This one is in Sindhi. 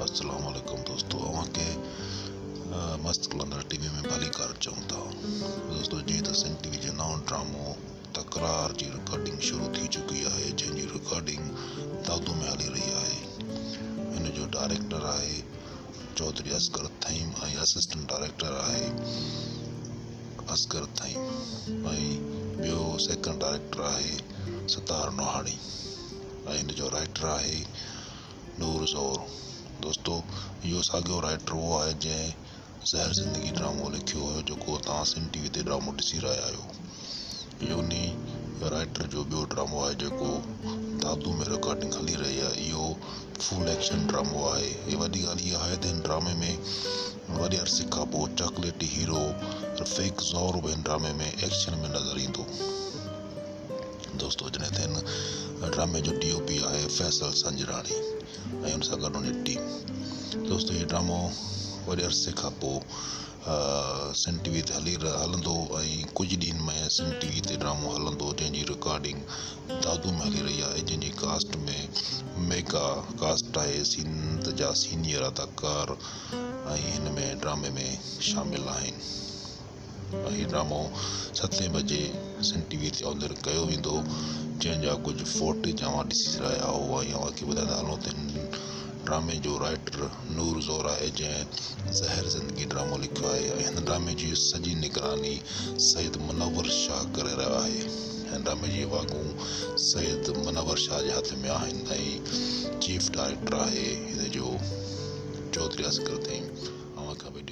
السلام عليڪم دوستو اوهان کي مست قلندر ٽي وي ۾ ڀليڪار چئون ٿا. دوستو جيئن ته سنڌ ٽي وي جو نئون ڊرامو تڪرار جي رڪارڊنگ شروع ٿي چڪي آهي جنهن جي رڪارڊنگ دادو ۾ هلي رهي آهي هن جو ڊائريڪٽر آهي چوڌري اصغر ٿهيم ۽ اسسٽنٽ ڊائريڪٽر آهي اصغر ٿهيم ۽ ٻيو سيڪنڊ ڊائريڪٽر آهي ستار نوحاڻي ۽ هن جو رائيٽر آهي نور زئور دوستو اهو ساڳيو رائيٽر اهو آهي جنهن زهر زندگي ڊرامو لکيو هيو جيڪو توهان سنڌ ٽي وي تي ڊرامو ڏسي رهيا آهيو اهو انهي رائيٽر جو ٻيو ڊرامو آهي جيڪو دادو ۾ رڪارڊنگ هلي رهي آهي اهو فل ايڪشن ڊرامو آهي ۽ وڏي ڳالهه اها آهي ته هن ڊرامي ۾ وڏي عرصي کان پوء چاڪليٽي هيرو رفيق زئور به هن ڊرامي ۾ ايڪشن ۾ نظر ايندو. دوستو جڏهن ته هن ڊرامي جو ڊي او پي آهي فيصل سنجراڻي ۽ ان سان گڏ ان جي ٽيم. دوستو هي ڊرامو وڏي عرصي کان پوء سنڌ ٽي وي تي هلي هلندو ۽ ڪجهه ڏينهن ۾ سنڌ ٽي وي تي ڊرامو هلندو جنهن جي رڪارڊنگ دادو ۾ هلي رهي آهي جنهن جي ڪاسٽ ۾ ميگا ڪاسٽ آهي سنڌ جا سينيئر اداڪار ۽ هن ۾ ڊرامي ۾ شامل آهن. هي ڊرامو ستين بجي سنڌ ٽي وي تي آن ايئر ڪيو ويندو جنهن جا ڪجهه فوٽيج اوهان ڏسي رهيا هئو ۽ اوهان کي ٻڌائيندا هلون ته هن ڊرامي جو رائيٽر نور زئور آهي جنهن زهر زندگي ڊرامو لکيو آهي ۽ هن ڊرامي جي سڄي نگراني سيد منور شاهه ڪري رهيو آهي هن ڊرامي جي واڳون سيد منور شاهه جي هٿ ۾ آهن ۽ چيف ڊائريڪٽر آهي هن جو چوڌري اصغر ٿهيم اوهان کان.